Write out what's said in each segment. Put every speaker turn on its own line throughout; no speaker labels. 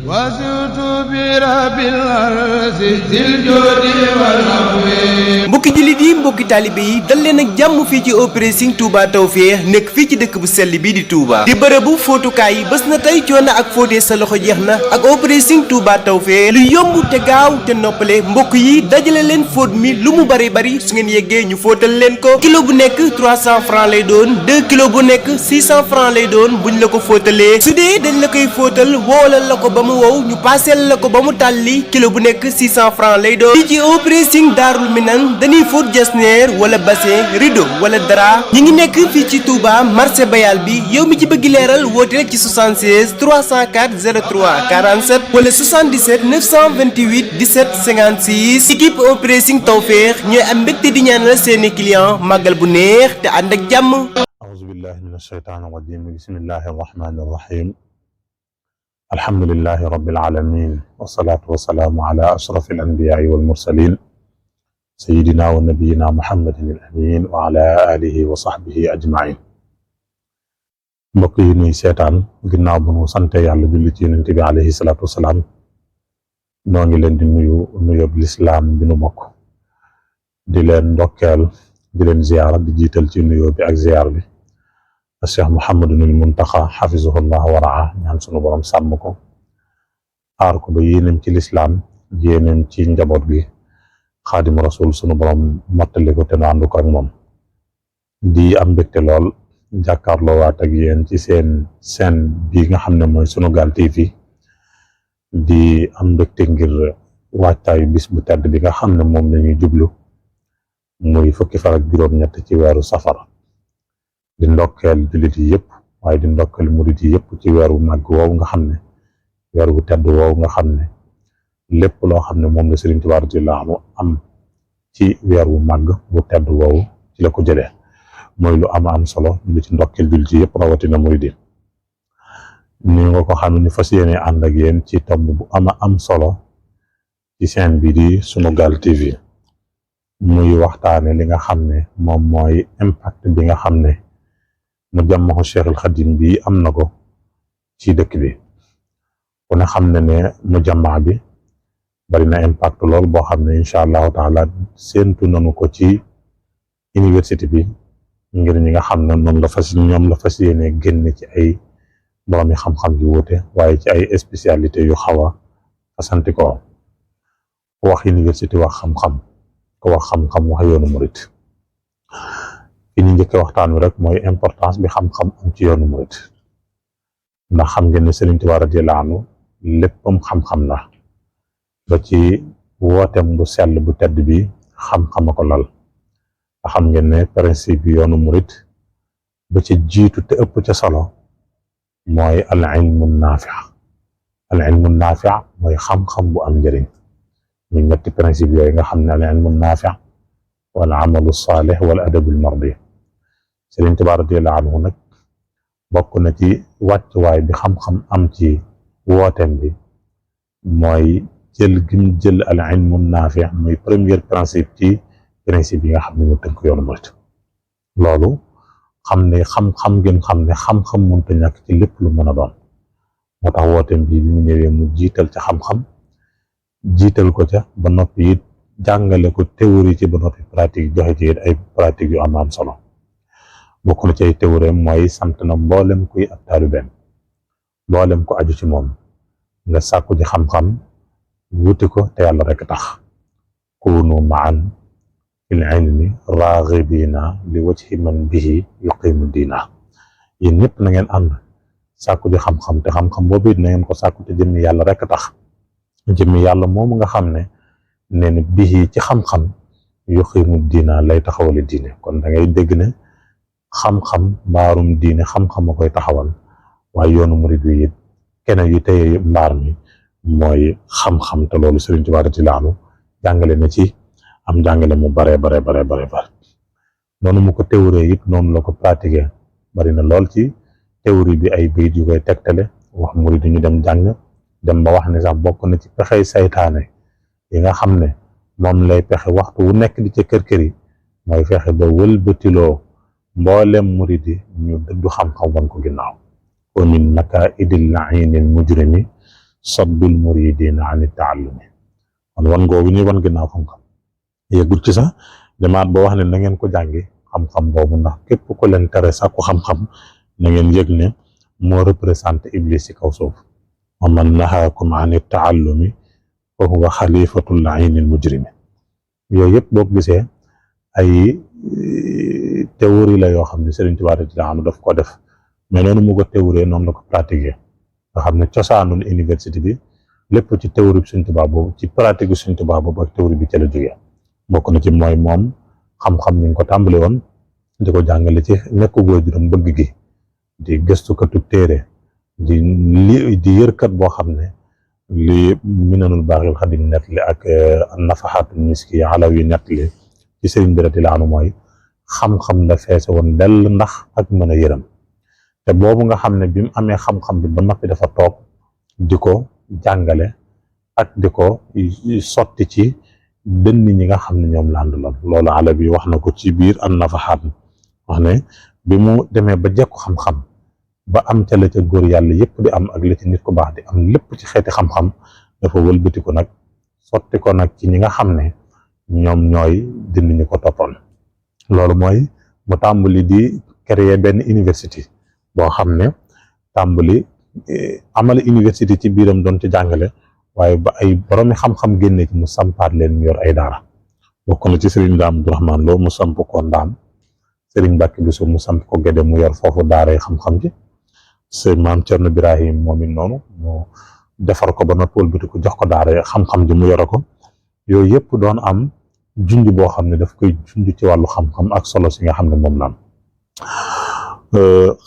وزدت برب الأرض ذي الجود والعفو.
mbokki jullit yi mbokki taalibe yi dal leen ak jàmm fii ci Operation Touba Tawfekh nekk fii ci dëkk bu sell bii di Touba di bërëbu fóotukaay yi bés na tey coono ak fóotee sa loxo jeex na ak Operation Touba Tawfekh lu yomb te gaaw te noppale mbokk yi dajale leen fóot mi lu mu bari bari su ngeen yeggee ñu fóotal leen ko kilo bu nekk 300 francs lay doon 2 kilo bu nekk 600 francs lay doon buñ la ko fóotalee su dee dañ la koy fóotal woolal la ko ba mu wow ñu paaseel la ko ba mu tàlli kilo bu nekk 600 francs lay doon fii ci Operation Darou Minane dañuy fóot jasneer wala bassin rideau wala dara ñi ngi nekk fii ci Touba marché Bayal bi yow mi ci bëgg leeral woote rek ci 76 304 03 47 wala 77 928 17 56 équipe Operation Tawfekh ñooy am mbégte di ñaanal seeni client màggal bu neex te ànd ak jàmm.
أعوذ بالله من الشيطان الرجيم بسم الله الرحمن الرحيم الحمد لله رب العالمين والصلاة والسلام على أشرف الأنبياء والمرسلين سيدنا ونبينا محمد الأمين وعلى آله وصحبه أجمعين. mbokk yi nuy seetaan ginnaaw bu nu sante yàlla julli ci yonent bi alayhi salaatu wasalaam noo ngi leen di nuyób lislaam bi nu bokk di leen ndokkeel di leen ziyaara di jiital ci nuyoo bi ak ziyaar bi Cheikh Mouhamadunil Muntaxa xafizahullah wa raa ñaan sunu borom sàmm ko aar ko ba yéeneem ci lislaam yéeneem ci njaboot gi xaadimu rasul sunu borom mottali ko te nu ànd ko ak moom di am mbégte lool jàkkaarloo waat ak yéen ci seen bii nga xam ne mooy Sunugal TV di am mbégte ngir waajtaayu bis bu tedd bi nga xam ne moom lañuy jublu muy fukki fan ak juróom-ñett ci weeru safar di ndokkeel jullit yi yëpp waaye di ndokkeel murit yi yëpp ci weeru màgg woowu nga xam ne weer bu tedd woowu nga xam ne lépp loo xam ne moom la Sëriñ Tuubaa radiyallaahu anhu am ci weer wu màgg bu tedd woowu ci la ko jëlee mooy lu am solo ñu ci ndokkeel jullit yi yëpp rawatina murit yi ni nga ko xam ne ñu fas yéene ànd ak yéen ci tomb bu am solo ci chaîne bi di Sunugal TV muy waxtaane li nga xam ne moom mooy impact bi nga xam ne mu jàmmaxu Cheikhul Xadim bi am na ko ci dëkk bi ku ne xam ne mu jàmmaa bi bari na impact lool boo xam ne incha allahu taala séentu nañu ko ci université bi ngir ñi nga xam ne ñoom la fas yéene génn ci ay boroomi xam-xam yu wuute waaye ci ay spécialité yu xaw a fasanti ko ku wax université wax xam-xam ko wax xam-xam wax yoonu murit fi ñu njëkkee waxtaan wi rek mooy importance bi xam-xam am ci yoonu murit ndax xam ngeen ne Sëriñ Tuubaa radiyallaahu anhu léppam xam-xam la ba ci wooteem bu sell bu tedd bi xam-xam a ko lal nga xam ngeen ne principe bi yoonu murit ba ci jiitu te ëpp ca solo mooy al ilmu naafi mooy xam-xam bu am njëriñ ñu ñetti principe yooyu nga xam ne al ilmu naafi wal amalu saalih wal adabul mardi Sëriñ Tuubaa radiyallaahu anhu nag bokk na ci wàccuwaay bi xam-xam am ci wooteem bi mooy jël al ilmu naafi muy premier principe ci principe yi nga xam ne ñu tënk yoonu murit loolu xam ne xam-xam ngeen xam ne xam-xam mënta ñàkk ci lépp lu mën a doon moo tax wooteem bi mu ñëwee mu jiital ca xam-xam jiital ko ca ba noppi it jàngale ko théorie ci ba noppi pratique joxe ci it ay pratique yu am solo bokk na ci ay théorie mooy sant na mboolem kuy ab taalibeem mboolem ko aju ci moom nga sàkku ci xam-xam wuti ko te yàlla rek tax kunu maan fil ilmi raghibina li wajhi man bihi yuqimu diina yéen ñëpp na ngeen ànd sàkku ci xam-xam te xam-xam boobu it na ngeen ko sàkku te jëmmi yàlla rek tax jëmmi yàlla moomu nga xam ne nee na bihi ci xam-xam yuqimu diina lay taxawale diine kon da ngay dégg ne xam-xam mbaarum diine xam-xam a koy taxawal waaye yoonu murid wi it keneen yu tey mbaar mi mooy xam-xam te loolu Sëriñ Tuubaa radiyallaahu anhu jàngale na ci am jàngale mu bare noonu mu ko théorie it noonu la ko pratiquer bari na lool ci théorie bi ay bayit yu koy tegtale wax murid ñu dem jàng dem ba wax ne sax bokk na ci pexey saytaane yi nga xam ne moom lay pexe waxtu wu nekk di ca kër yi mooy fexe ba wëlbatiloo mboolem murid yi ñu dëddu xam-xam wan ko ginnaaw wa min makaa'idil la'iinil mujrimi saddul muridina an taallumi kon wan googu ñuy wan ginnaaw xam-xam yëggul ci sax demaat boo wax ne na ngeen ko jàngi xam-xam boobu ndax képp ko leen tere sàkku xam-xam na ngeen yëg ne moo représenté iblis ci kaw suuf wa man nahaakum an taallumi fa huwa xalifatul lainil mujrimi yooyu yëpp boo gisee ay théorie la yoo xam ne Sëriñ Tuubaa radiyallaahu anhu daf ko def mais noonu mu ko théorie noonu la ko pratiquer nga xam ne cosaanul université bi lépp ci théorie bi Sëriñ Tuubaa boobu ci pratique bi Sëriñ Tuubaa boobu ak théorie bi ca la jógee bokk na ci mooy moom xam-xam ñu ngi ko tàmbali woon di ko jàngale ci nekk góor juróom bëgg gi di gëstukatu téere di yërkat boo xam ne li minanul baaxil xadim nettali ak nafaxaatul miski alawi nettali ci sëriñ bi radiyallaahu anhu mooy xam-xam la feese woon dell ndax ak mën a yërëm te boobu nga xam ne bi mu amee xam-xam bi ba noppi dafa toog di ko jàngale ak di ko sotti ci dënn ñi nga xam ne ñoom la àndaloon loolu ala bi wax na ko ci biir an nafaxaat wax ne bi mu demee ba jekku xam-xam ba am ca la ca góor yàlla yëpp di am ak la ci nit ku baax di am lépp ci xeeti xam-xam dafa wëlbati ko nag sotti ko nag ci ñi nga xam ne ñoom ñooy dindi ñu ko toppoon loolu mooy mu tàmbali di créer benn université boo xam ne tàmbali amale université ci biiram doon ci jàngale waaye ba ay boroomi xam-xam génne ci mu sampaat leen ñu yor ay daara bokk na ci Serigne Daam Abdourahmane Lo mu samp ko Ndaam Serigne Mbàkke Buso mu samp ko Gédé mu yor foofu daara xam-xam ji sëñ maam Cerno Birahim moom it noonu mu defar ko ba noppi wëlbati ko jox ko daara xam-xam ji mu yore ko yooyu yëpp doon am junj boo xam ne daf koy junj ci wàllu xam-xam ak solo si nga xam ne moom la am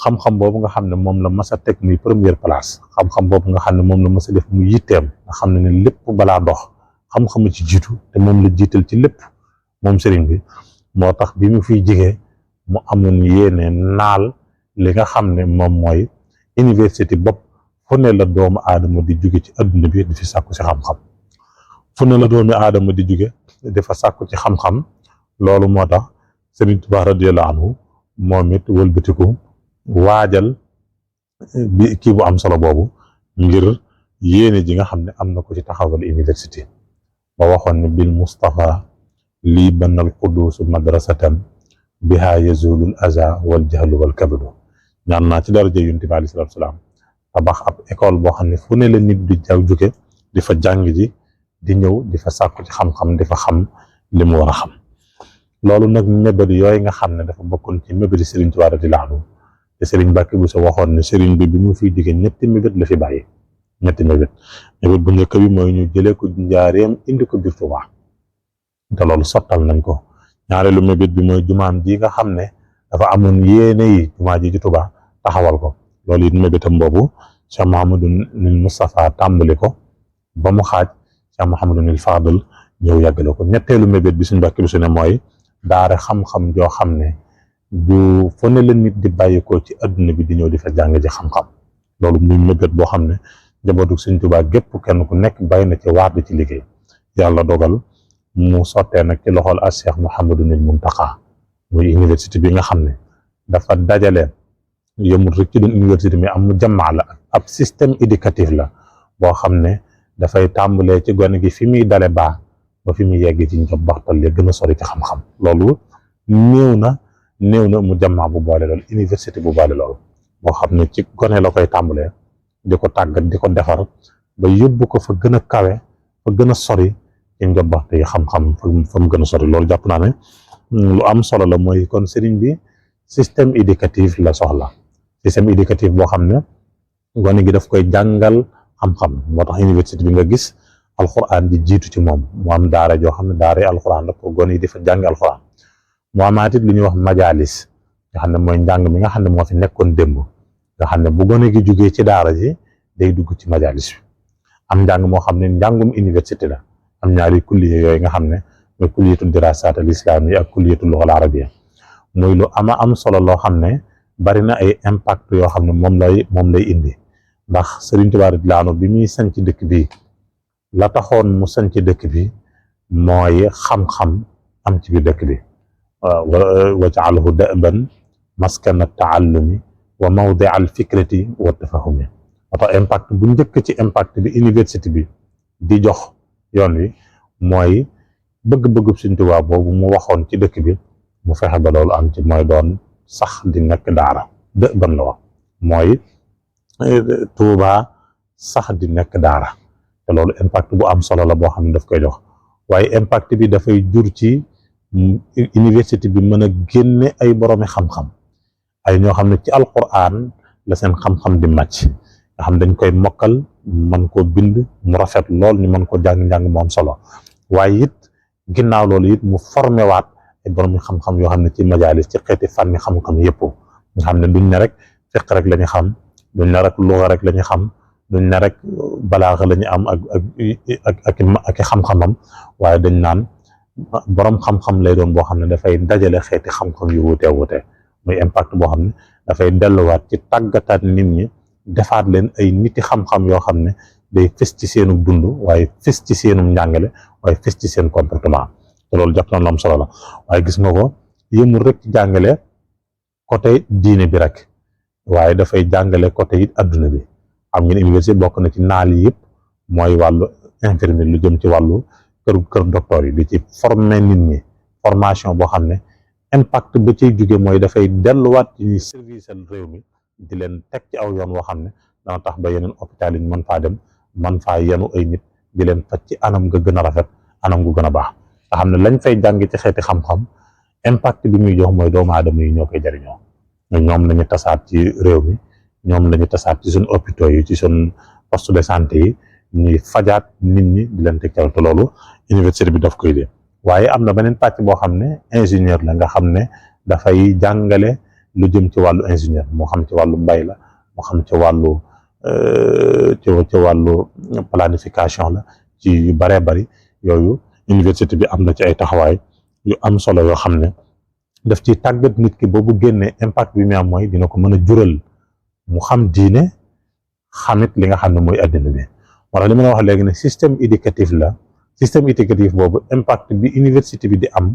xam-xam boobu nga xam ne moom la mas a teg muy première place xam-xam boobu nga xam ne moom la mas a def mu yitteem nga xam ne lépp balaa dox xam-xam ci jiitu te moom la jiital ci lépp moom sëriñ bi moo tax bi mu fiy jigee mu amoon yéene naal li nga xam ne moom mooy université bopp fu ne la doomu aadama di jóge ci adduna bi di fi sàkku ci xam-xam fu ne la doomu aadama di jóge di fa sàkku ci xam-xam loolu moo tax Sëriñ Tuubaa radiyallaahu anhu moom it wëlbatiku waajal bi kii bu am solo boobu ngir yéene ji nga xam ne am na ko ci taxawal université ba waxoon ne bil Mustafa lii banal quddus madrasatan biha yazulul aza wal jahlu wal kabadu ñaan naa ci daraja Yonent bi alayhi salaatu wa salaam tabax ab école boo xam ne fu ne la nit di jaw jóge di fa jàng ji di ñëw di fa sàkku ci xam-xam di fa xam li mu war a xam loolu nag mébét yooyu nga xam ne dafa bokkoon ci mébéti Serigne Touba radiyallaahu anhu te Serigne Mbàkke Buso waxoon ne Serigne bi mu fiy jóge ñetti mébét la fi bàyyi ñetti mébét bu njëkk bi mooy ñu jëlee ko njaareem indi ko biir Touba te loolu sottal nañ ko ñaareelu mébét bi mooy jumaam ji nga xam ne dafa amoon yéene yi jumaa ji ci Touba taxawal ko loolu it mébétam boobu Cheikh Mouhamadoul Moustapha tàmbali ko ba mu xaaj Cheikh Mouhamadoul Fadel ñëw yàggale ko ñetteelu mébét bi suñu Mbàkke Buso ne mooy daara xam-xam joo xam ne du fu ne la nit di bàyyikoo ci adduna bi di ñëw di fa jàng ji xam-xam loolu muy mébét boo xam ne njabootu Sëriñ Tuubaa gépp kenn ku nekk bàyyi na ci waar di ci liggéey yàlla dogal mu sottee nag ci loxol as Cheikh Mouhamadoul Mountakha muy université bi nga xam ne dafa dajale yëmul rek ci doon université mais am mu jamaa la ab système éducatif la boo xam ne dafay tàmbalee ci gone gi fi muy dale baa ba fi muy yegg ci njob baxtal li gën a sori ci xam-xam loolu néew na mu jamaa bu boole loolu université bu boole loolu boo xam ne ci gone la koy tàmbalee di ko tàggat di ko defar ba yóbbu ko fa gën a kawe fa gën a sori ci njob baxtal yi xam-xam fa mu gën a sori loolu jàpp naa ne lu am solo la mooy kon sëriñ bi système éducatif la soxla système éducatif boo xam ne gone gi daf koy jàngal xam-xam moo tax université bi nga gis alxuraan di jiitu ci moom mu am daara joo xam ne daara yi alxuraan la pour gone yi di fa jàng alxuraan mu amaat it lu ñuy wax majalis nga xam ne mooy njàng mi nga xam ne moo fi nekkoon démb nga xam ne bu gone gi jugee ci daara ji day dugg ci majalis bi am njàng moo xam ne njàngum université la am ñaari kulliye yooyu nga xam ne mooy kulliyatu dirasat al islamiyya ak kulliyatu lughal arabiyya muy lu ama am solo loo xam ne bari na ay impact yoo xam ne moom lay indi ndax Sëriñ Tuubaa radiyallaahu anhu bi muy sanc dëkk bi la taxoon mu sanc dëkk bi mooy xam-xam am ci biir dëkk bi waj'alhu da'ban maskana taallumi wa mawdia al fikrati wa tafahumi moo impact bu njëkk ci impact bi université bi di jox yoon wi mooy bëgg-bëggu Sëriñ Tuubaa boobu mu waxoon ci dëkk bi mu fexe ba loolu am ci mooy doon sax di nekk daara ban la wax mooy Tuubaa sax di nekk daara te loolu impact bu am solo la boo xam ne daf koy jox waaye impact bi dafay jur ci université bi mën a génne ay boroomi xam-xam ay ñoo xam ne ci alquran la seen xam-xam di màcc nga xam dañ koy mokkal mën koo bind mu rafet lool ñu mën ko jàng-njàng mu am solo waaye it ginnaaw loolu it mu formé waat ay boroomi xam-xam yoo xam ne ci majaalis ci xeeti fànni xam-xam yëpp nga xam ne duñ ne rek fiq rek la ñu xam duñ ne rek luga rek la ñu xam duñ ne rek balaaxa la ñu am ak xam-xamam waaye dañ naan boroom xam-xam lay doon boo xam ne dafay dajale xeeti xam-xam yu wuute wuute muy impact boo xam ne dafay delluwaat ci tàggataat nit ñi defaat leen ay niti xam-xam yoo xam ne day fës ci seenu dund waaye fës ci seenum njàngale waaye fës ci seen comportement te loolu jàpp na lu am solo la waaye gis nga ko yëmul rek ci jàngale côté diine bi rek waaye dafay jàngale côté it adduna bi xam ngeen université bokk na ci naal yi yëpp mooy wàllu infirmier lu jëm ci wàllu kër docteur yi di ci former nit ñi formation boo xam ne impact ba ciy jóge mooy dafay delluwaat ci ñuy service réew mi di leen teg ci aw yoon woo xam ne dana tax ba yeneen hôpital yi ñu mën faa dem man faa yenu ay nit di leen faj ci anam nga gën a rafet anam gu gën a baax nga xam ne lañ fay jàng ci xeeti xam-xam impact bi muy jox mooy doomu aadama yi ñoo koy jariñoo ñoom lañu tasaat ci réew mi ñoom lañu tasaat ci suñ hôpitaux yi ci suñ poste de santé yi ñuy fajaat nit ñi di leen teg ca te loolu université bi daf koy dee waaye am na beneen pàcc boo xam ne ingénieur la nga xam ne dafay jàngale lu jëm ci wàllu ingénieur moo xam ci wàllu mbay la moo xam ci wàllu planification la ci yu baree bari yooyu université bi am na ci ay taxawaay yu am solo yoo xam ne daf ci tàggat nit ki boobu génnee impact bi mu am mooy dina ko mën a jural mu xam diine xamit li nga xam ne mooy addina bi moo tax li ma la wax léegi ne système éducatif la système éducatif boobu impact bi université bi di am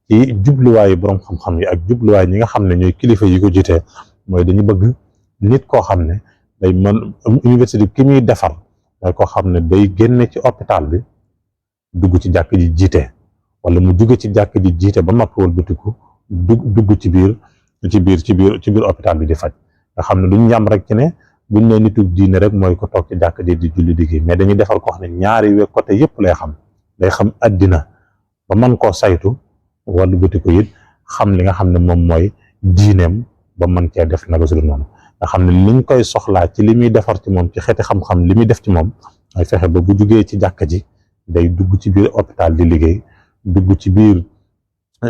ci jubluwaayu borom xam-xam yi ak jubluwaay ñi nga xam ne ñooy kilifa yi ko jiitee mooy dañu bëgg nit koo xam ne day mën université bi ki muy defar mooy koo xam ne day génne ci hôpital bi dugg ci jàkk ji jiite wala mu jóge ci jàkk ji jiite ba noppi wal butiku dugg ci biir hôpital bi di faj nga xam ne duñ yam rek ci ne buñ ne nitu diine rek mooy ko toog ci jàkk ji di julli liggéey mais dañuy defar koo xam ne ñaari we côté yëpp lay xam day xam addina ba mën koo saytu wala butiku it xam li nga xam ne moom mooy diineem ba mën cee def naka su dul noonu nga xam ne liñ koy soxlaa ci li muy defar ci moom ci xeeti xam-xam li muy def ci moom ay fexe ba bu jugee ci jàkk ji day dugg ci biir hôpital di liggéey dugg ci biir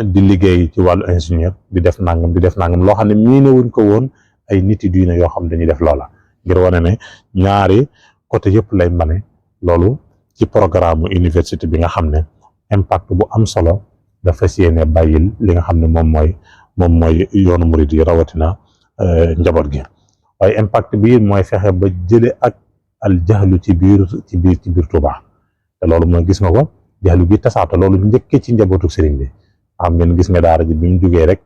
di liggéey ci wàllu ingénieur di def nangam loo xam ne mii ne wuñ ko woon ay nit yi diine yoo xam dañuy def loola ngir wane ne ñaari côté yëpp lay mane loolu ci programme université bi nga xam ne impact bu am solo dafa yéene bàyyil li nga xam ne moom mooy yoonu murid yi rawatina njaboot gi waaye impact bi mooy fexe ba jële ak al jaxlu ci biir Touba te loolu mooy gis nga ko jaxlu gi tasaata loolu njëkkee ci njabootu sëriñ bi xam ngeen gis nga daara ji bi mu jógee rek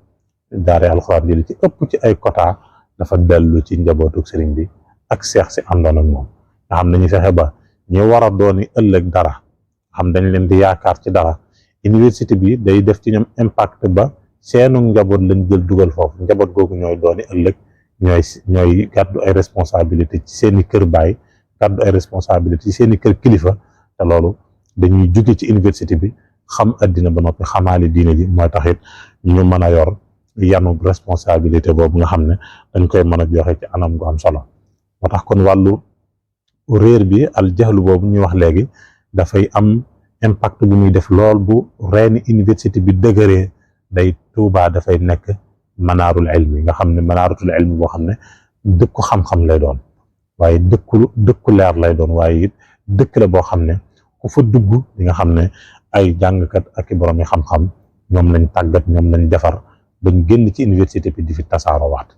daara alxuraan ji li ci ëpp ci ay quota dafa dellu ci njabootu sëriñ bi ak seex si àndoon ak moom nga xam nañu fexe ba ñu war a dooni ëllëg dara xam dañ leen di yaakaar ci dara université bi day def ci ñoom impact ba seenu njaboot lañ jël dugal foofu njaboot googu ñooy dooni ëllëg ñooy gàddu ay responsabilité ci seeni kër baay gàddu ay responsabilité ci seeni kër kilifa te loolu dañuy jóge ci université bi xam addina ba noppi xamaali diine ji mooy taxit ñu mën a yor yanu responsabilité boobu nga xam ne dañ koy mën a joxe ci anam gu am solo moo tax kon wàllu réer bi al jaxlu boobu ñuy wax léegi dafay am impact bu muy def lool bu reeni université bi dëgëree day Tuubaa dafay nekk manaarul ilmi nga xam ne manaaratul ilmi boo xam ne dëkku xam-xam lay doon waaye dëkku leer lay doon waaye it dëkk la boo xam ne ku fa dugg di nga xam ne ay jàngkat ak i borom yi xam-xam ñoom lañ tàggat ñoom lañ defar bañ génn ci université bi di fi tasaaroo waat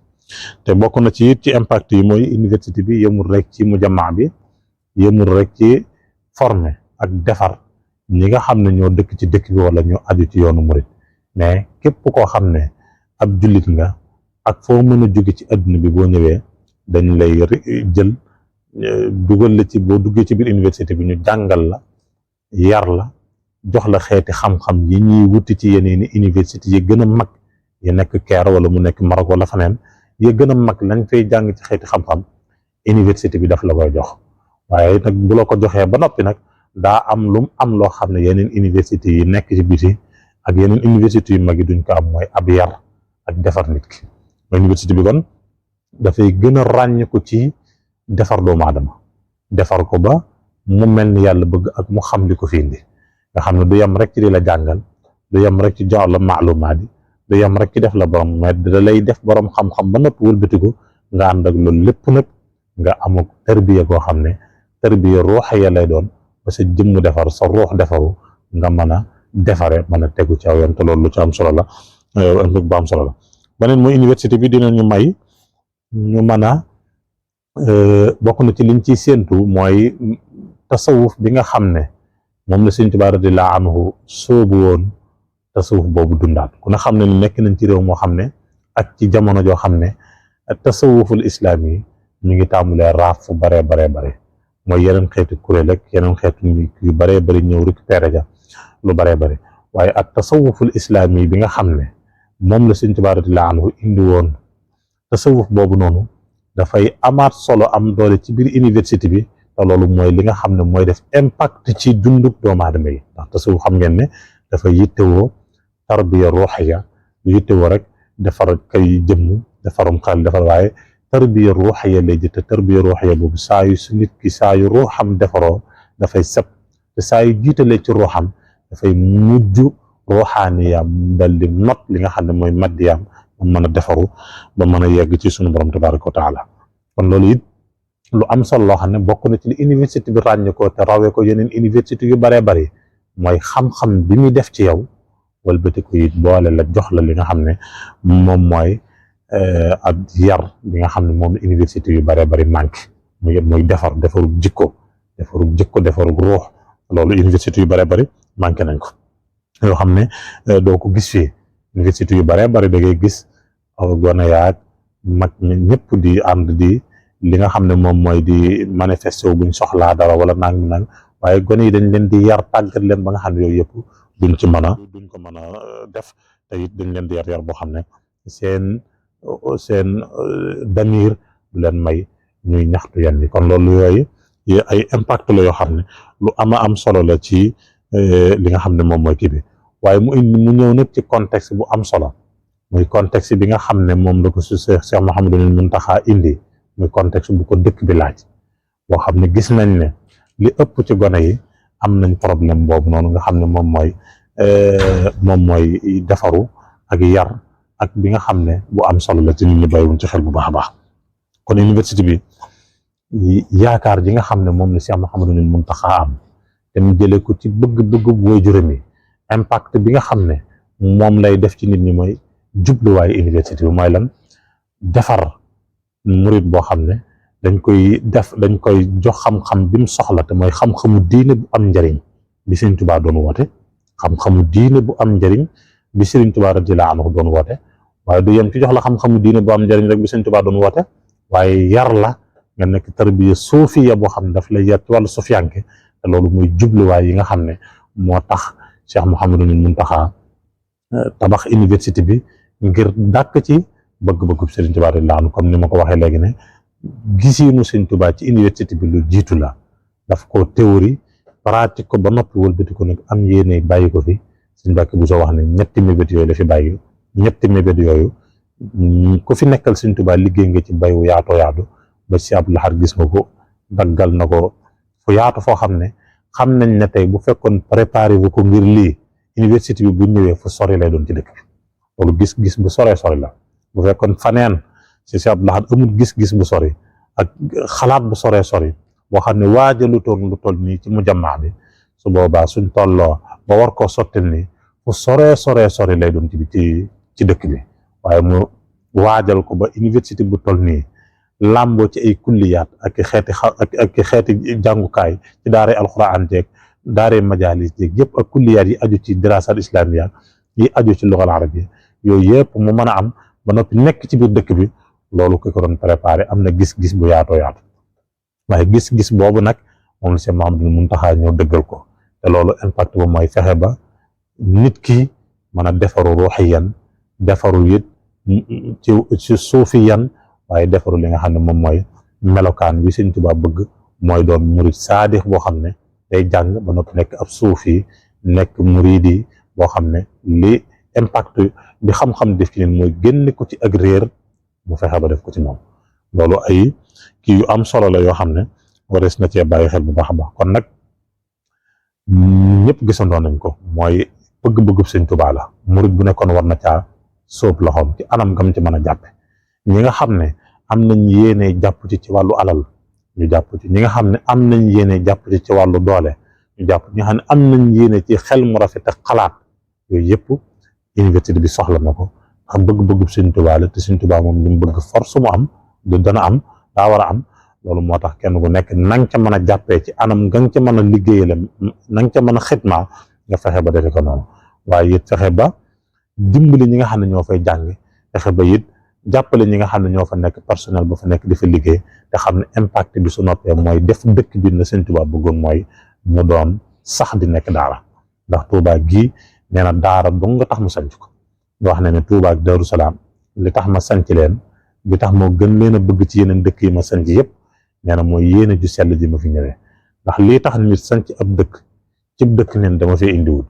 te bokk na ci it ci impact yi mooy université bi yemul rek ci mujamaa bi yemul rek ci former ak defar ñi nga xam ne ñoo dëkk ci dëkk bi wala ñoo aju ci yoonu murit mais képp koo xam ne ab jullit nga ak foo mën a jóge ci adduna bi boo ñëwee dañ lay jël dugal la ci boo duggee ci biir université bi ñu jàngal la yar la jox la xeeti xam-xam yi ñuy wuti ci yeneen i université yi gën a mag yi nekk Caire wala mu nekk Maroc wala faneen yi gën a mag lañ fay jàng ci xeeti xam-xam université bi daf la koy jox waaye nag bu la ko joxee ba noppi nag daa am lu mu am loo xam ne yeneen université yi nekk ci biti ak yeneen université yu mag yi duñ ko am mooy ab yar ak defar nit ki université bi kon dafay gën a ràññ ko ci defar doomu aadama defar ko ba mu mel ni yàlla bëgg ak mu xam li ko fi indi nga xam ne du yem rek ci di la jàngal du yem rek ci jox la maalumaat yi du yem rek ci def la borom mais da lay def borom xam-xam ba noppi wëlbatiku nga ànd ak loolu lépp nag nga amuk tarbiya koo xam ne tarbiya ruuxiya lay doon ba sa jëmm defar sa ruux defaru nga mën a defare mën a tegu ci aw yoon te loolu lu ci am solo la bu am solo la beneen mooy université bi dinañu may ñu mën a bokk na ci liñ ciy séentu mooy tasawuf bi nga xam ne moom la Sëriñ Tuubaa radiyallaahu anhu soobu woon tasawuf boobu dundaat ku ne xam ne ni nekk nañ ci réew moo xam ne ak ci jamono joo xam ne tasawuful islaam yi ñu ngi tàmbalee raaf fu baree bare mooy yeneen xeetu kuréel ak yeneen xeetu yu baree bari ñëw récupéré ja lu baree bari waaye ak tasawuful islaam yi bi nga xam ne moom la Sëriñ Tuubaa radiyallaahu anhu indi woon tasawuf boobu noonu dafay amaat solo am doole ci biir université bi te loolu mooy li nga xam ne mooy def impact ci dunduk doomu aadama yi ndax tasawuf xam ngeen ne dafa yittewoo tarbiya ruuxiya yittewoo rek defar kay jëmm defarum xel defar waaye tarbiya ruuxiya lay jëtte tarbiya ruuxiya boobu saa yu su nit ki saa yu ruuxam defaroo dafay sëb te saa yu jiitalee ci ruuxam dafay mujj ruuxaaniyaam dal di not li nga xam ne mooy maddiyaam ba mën a defaru ba mën a yegg ci sunu borom tabaraka wa taala kon loolu it lu am solo loo xam ne bokk na ci li université bi ràññ ko te rawee ko yeneen université yu baree bari mooy xam-xam bi muy def ci yow walbati ko it boole la jox la li nga xam ne moom mooy ak yar bi nga xam ne moom la université yu baree bari manqué mooy defarug jikko defarug ruux loolu université yu baree bari manqué nañ ko yoo xam ne doo ko gis fii université yu baree bari da ngay gis gone yaag mag ñëpp di ànd di li nga xam ne moom mooy di manifester buñ soxlaa dara wala nang waaye gone yi dañ leen di yar tàggat leen ba nga xam ne yooyu yëpp duñ ko mën a def te it dañ leen di yar boo xam ne seen damir du leen may ñuy ñaxtu yenn yi kon loolu yooyu ay impact la yoo xam ne lu am solo la ci li nga xam ne moom mooy kii bi waaye mu ñëw nag ci contexte bu am solo muy contexte bi nga xam ne moom la ko su Cheikh Mouhamadul Mountakha indi muy contexte bu ko dëkk bi laaj boo xam ne gis nañ ne li ëpp ci gone yi am nañ problème boobu noonu nga xam ne moom mooy defaru ak yar ak bi nga xam ne bu am solo la ci nit ñi bàyyiwuñ ci xel bu baax a baax kon université bi yaakaar ji nga xam ne moom la Cheikh Mouhamadul Mountakha am te mu jëlee ko ci bëgg-bëgg booy juróom yi impact bi nga xam ne moom lay def ci nit ñi mooy jubluwaayu université bi mooy lan defar murit boo xam ne dañ koy jox xam-xam bi mu soxla te mooy xam-xamu diine bu am njariñ bi Sëriñ Tuubaa doon woote xam-xamu diine bu am njariñ bi Sëriñ Tuubaa radiyallaahu anhu doon woote waaye du yem ci jox la xam-xamu diine bu am njariñ rek bi Sëriñ Tuubaa doon woote waaye yar la nga nekk tarbiya suufiya boo xam ne daf lay yar ci wàllu sufiyanke te loolu mooy jubluwaay yi nga xam ne moo tax Cheikh Mouhamadul Mountakha tabax université bi ngir dàkk ci bëgg-bëggub Sëriñ Tuubaa radiyallaahu anhu comme ni ma ko waxee léegi ne gisiinu Sëriñ Tuubaa ci université bi lu jiitu la daf ko théorie pratique ko ba noppi wëlbati ko nag am yéene bàyyi ko fi Sëriñ Mbàkke Buso wax ne ñetti mébét yooyu la fi bàyyi ñetti mébét yooyu ku fi nekkal Sëriñ Tuubaa liggéey nga ci bay wu yaatoo yaatu ba si Abdul Ahad gis nga ko daggal na ko fu yaatu foo xam ne xam nañ ne tey bu fekkoon préparé wu ko ngir lii université bi bu ñëwee fu sori lay doon ci dëkk bi loolu gis-gis bu sori la bu fekkoon faneen si Abdul Ahad amul gis-gis bu sori ak xalaat bu sori boo xam ne waajalutoon lu toll nii ci mujammaa bi su boobaa suñ tolloo ba war koo sottil nii fu sori lay doon ci dëkk bi waaye mu waajal ko ba université bu toll nii làmboo ci ay kulliyaat ak xeeti jàngukaay ci daaray alxuraan jeeg daaray majaalis jeeg yëpp ak kulliyaat yi aju ci diraasaat islamiya yi aju ci lugal arabiyya yooyu yëpp mu mën a am ba noppi nekk ci biir dëkk bi loolu ki ko doon préparé am na gis-gis bu yaatoo yaatu waaye gis-gis boobu nag moom la Cheikh Mouhamadoul Mountakha ñëw dëggal ko te loolu impact ba mooy fexe ba nit ki mën a defaru ruuxiyan defaru it ci suufiyan waaye defaru li nga xam ne moom mooy melokaan bi Sëñ Tuubaa bëgg mooy doon murid saadix boo xam ne day jàng ba noppi nekk ab suufi nekk muridi boo xam ne li impact bi xam-xam def ci nit mooy génne ko ci ak réer mu fexe ba def ko ci moom loolu ay kii yu am solo la yoo xam ne warees na cee bàyyi xel bu baax a baax kon nag ñëpp gisandoo nañ ko mooy bëgg-bëggub Sëñ Tuubaa la murid bu nekkoon war na caa sóob loxoom ci anam gam ci mën a jàppe ñi nga xam ne am nañ yéene jàpp ci wàllu alal ñu jàpp ci ñi nga xam ne am nañ yéene jàpp ci wàllu doole ñu jàpp ñi nga xam ne am nañ yéene ci xel mu rafet ak xalaat yooyu yëpp université bi soxla na ko xam bëgg-bëggub Sëñ Tuubaa la te Sëñ Tuubaa moom li mu bëgg force mu am du dana am daa war a am loolu moo tax kenn ku nekk na nga ca mën a jàppee ci anam nga nga ca mën a liggéeyale na nga ca mën a xitma nga fexe ba defe ko noonu waaye it fexe ba dimbali ñi nga xam ne ñoo fay jàng fexe ba it jàppale ñi nga xam ne ñoo fa nekk personnel ba fa nekk di fa liggéey te xam ne impact bi su noppee mooy def dëkk bi na Sëñ Tuubaa bëggoon mooy mu doon sax di nekk daara ndax Tuubaa gii nee na daara dong nga tax mu sanc ko nga wax ne Tuubaa ak Daaru Salaam li tax ma sanc leen li tax moo gën leen a bëgg ci yeneen dëkk yi ma sanc yëpp nee na mooy yéene ju sell ji ma fi ñëwee ndax lii tax nit sanc ab dëkk cib dëkk neen dama fee indiwul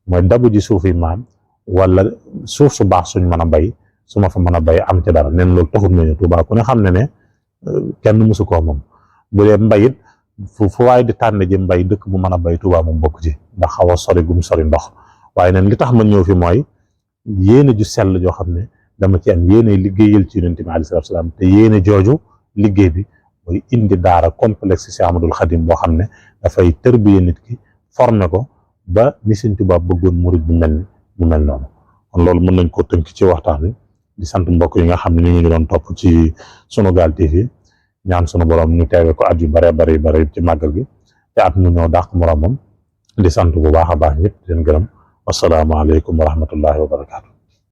mooy dabu ji suufi maam wala suuf su baax suñ mën a bay su ma fa mën a bay am ci dara neen loolu taxul nañu Tuubaa ku ne xam ne kenn mësu koo moom bu dee mbayit fu waaye di tànn ji mbay dëkk bu mën a bay Tuubaa moom bokk ci ndax xaw a sori gum sori ndox waaye neen li tax ma ñëw fi mooy yéene ju sell joo xam ne dama ci am yéene liggéeyal ci Yonent bi alayhi salaatu wa salaam te yéene jooju liggéey bi mooy indi daara complexe si Ahmadul Xadim boo xam ne dafay tërbiye nit ki formé ko ba ni Sëñ Tuubaa bëggoon murid bu mel ni mu mel noonu kon loolu mën nañ koo tënk ci waxtaan wi di sant mbokk yi nga xam ne ñu ngi doon topp ci Sunugal TV ñaan sunu borom ñu teewe ko at yu bare ci màggal gi te at mu ñëw dàq moromam di sant bu baax a baax ñëpp di leen gërëm wasalaamaaleykum wa rahmatullahi wa barakaatu.